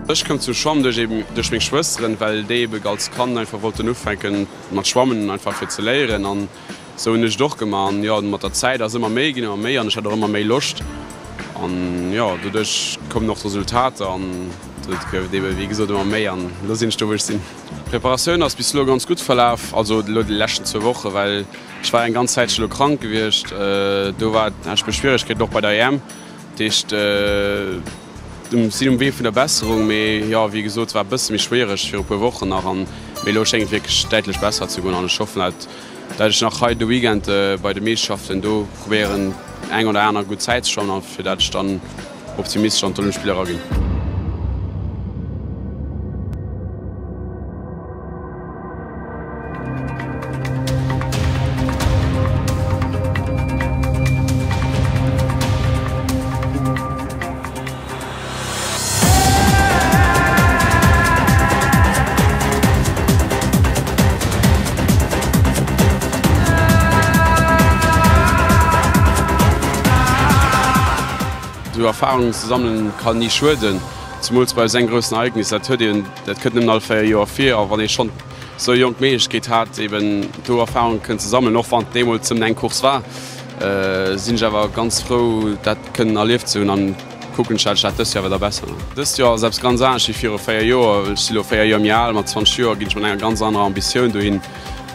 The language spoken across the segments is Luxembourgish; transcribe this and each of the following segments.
Ech koum zum Schwammen duerch eben duerch meng Schwësteren, well déi eben als Kand einfach wollten ufänken mat schwammen, einfach fir ze léieren an esou hunn ech et och gemaach an jo mat der Zäit ass ëmmer méi ginn, ëmmer méi an ech hat och ëmmer méi Loscht an jo doduerch koumen och d'Resultater an et gouf et eben wéi gesot ëmmer méi an elo sinn ech do wou ech sinn. D'Preparatioun ass bis elo ganz gutt verlaf, also elo déi leschten zwou Woche well ech war eng ganz Zäitche elo krank gewiescht, do war hat ech e puer Schwieregkeeten och bei der EM, dat heescht. Sinn um Wee vun der Besserung, mee jo, wéi gesot, war e bësse méi schwiereg viru puer Wochen nach an mee elo schéngt et wierklech däitlech besser ze goen an ech hoffen dat dat ech nach hei de Weekend bei de Meeschterschaften do probéieren eng oder aner gutt Zäit ze schwammen an fir dat ech dann optimistesch an d'Olympesch Spiller eraginn. Esou Erfahrungen ze sammelen kann ni schueden, zemools bei esou engem groussen Ereignis. Dat huet een, dat kënnt nëmmen all 4 Joer vir a wann ee schonn esou jonk d'Méiglechkeet hat eben do Erfahrungen kënnen ze sammelen, och wann et deemools nëmmen eng Course war, sinn ech awer ganz frou dat kënnen erlieft ze hunn an kucken ech dat ech dat dëst Joer awer da besser man. Dëst Joer ass eppes ganz anescht wéi viru 4 Joer, well ech si lo 4 Joer méi al, mat 20 Joer ginn ech mat enger ganz anerer Ambitioun dohin.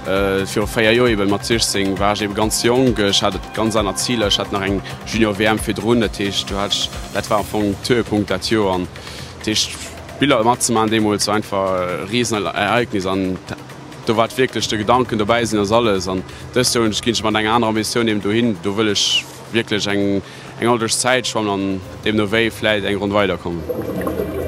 Viru 4 Joer eben mat 16 war ech eben ganz jonk, ech hat ganz aner Ziler, ech hat nach eng Junior WM virdrun, dat heescht do hat ech, dat war am Fong d'Höhepunkt dat Joer an dat heescht Biller matzemaachen deemools war einfach e Riesenereignis an do war et wierklech de Gedanken dobäi sinn ass alles an dëst Joer hunn ech ginn ech mat enger anerer Ambitioun eben dohin, do wëll ech wierklech eng eng ordntlech Zäit schwammen an deemno wéi vläit eng Ronn weiderkommen.